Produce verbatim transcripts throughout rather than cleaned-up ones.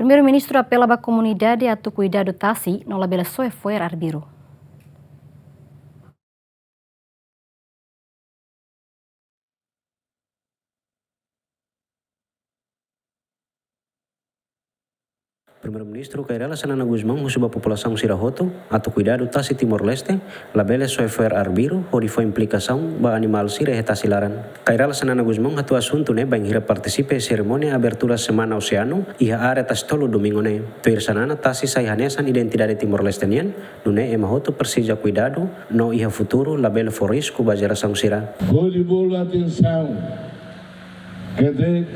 Primeiru-Ministru apela ba komunidade atu kuidadu tasi no labele soe fo'er arbiru. Primeiru-Ministru Kay Rala Xanana Gusmão husu ba populasaun sira hotu atu kuidadu tasi Timor-Leste, labele soe fo'er arbiru hodi fó implikasaun ba animál sira iha tasi laran. Kay Rala Xanana Gusmão hato'o asuntu ne'e bainhira partisipa iha serimónia abertura Semana Oseanu iha área Tasitolu domingu ne'e. Tuir Xanana, tasi sai hanesan identidade Timor-Leste nian, nune'e ema hotu presiza kuidadu no iha futuru labele fó risku ba jerasaun sira. Hodi bolu atensaun katak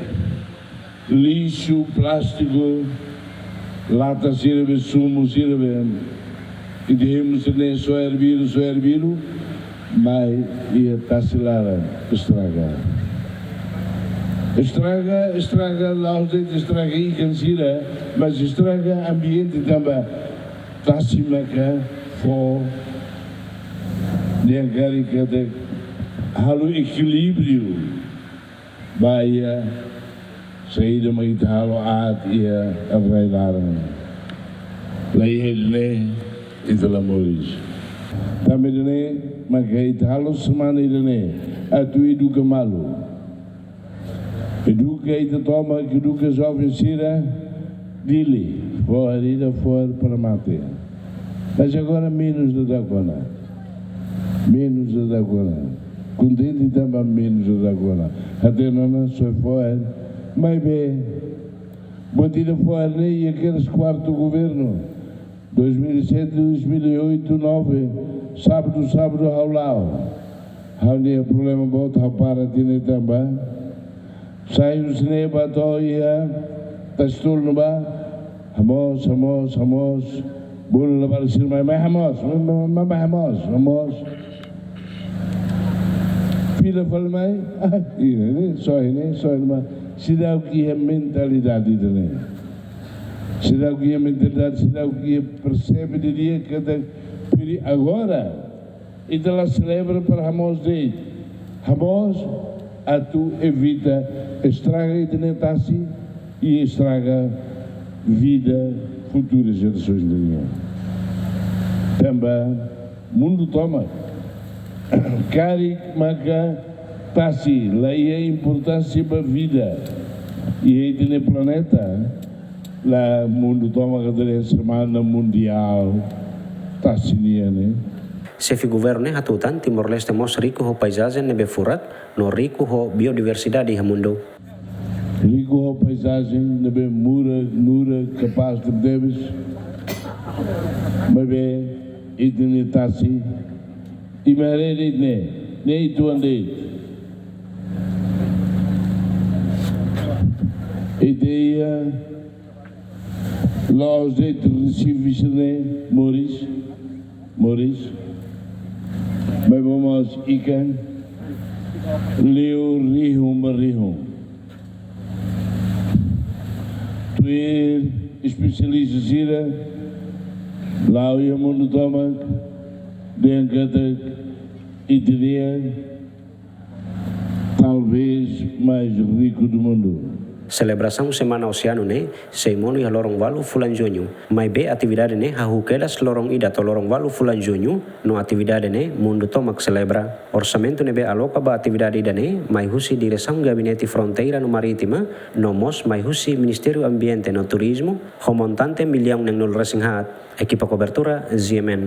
lixu plástiku, lata sira be, sumu sira be, ita hemu sira-ne'e soe arbiru, soe arbiru, mai iha tasi laran estraga. Estraga, estraga, la'ós de'it estraga ikan sira, mas estraga ambiente tanba tasi maka fó, dehan karik katak halo ekilíbriu ba iha saida mak ita halo aat iha rai-laran. La iha ida-ne'e, ita la moris. Tanba ida-ne'e maka ita halo semana ida-ne'e atu eduka malu. Eduka ita tomak, eduka joven sira, Dili, fo'er ida, fo'er para mate. Mas agora menus daudauk ona. Menus daudauk ona. Kontente tanba menus daudauk ona. Hatene ona soe fo'er. Maibé, buat ida fo'er ne'e iha kedas kuartu governu. Dois mil e sete, dois mil e oito, nove, sábadu, sábadu ha'u la'o. Ha'u-nia problema boot, ha'u para tiha ne'e tanba sai husi ne'e ba to'o iha Tasitolu ne'ebá, hamoos, hamoos, hamoos. Bolu labarik sira mai, mai hamoos, mai, mai, mai, mai hamoos, hamoos. Fila fali mai, ah, ida-ne'e, soe ne'e, soe ne'ebá. Seidauk iha mentalidade ida-ne'e. Seidauk iha mentalidade, seidauk iha persebe didi'ak katak peri agora ita la selebra para hamoos de'it. Hamoos atu evita estraga ita-nia tasi i estraga vida futura jerasaun nian. Tanba mundu tomak, karik maka tasi la iha importánsia ba vida iha ita-nia planeta, la mundu tomak atu dehan semana mundiál tasi nian ne'e. Xefe governu ne'e hatutan Timor-Leste mós riku ho paizajen ne'ebé furak no riku ho biodiversidade iha mundu. Riku ho paizajen ne'ebé murak, nurak, kapás tebetebes. Maibé ita-nia tasi, imi haree de'it ne'e, ne'e uitoan de'it. Ita iha la'ós de'it resife sira-ne'e moris, moris. Maibé mós ikan, liu rihun ba rihun. Tuir espesialista sira, la'o iha mundu tomak, dehan katak ita-nia talvés mais riku do mundo. Selebrasaun Semana Oseanu ne'e sei monu iha loron ualu fulan Juñu. Maibé atividade ne'e hahú kedas loron ida to'o loron ualu fulan Juñu, no atividade ne'e mundu tomak selebra. Orsamentu ne'ebé aloka ba atividade ida-ne'e mai husi Diresaun Gabinete Fronteira no Marítima, no mós mai husi Ministériu Ambiente no Turizmu, ho montante millaun neenulu resin haat. Ekipa kobertura, G M N.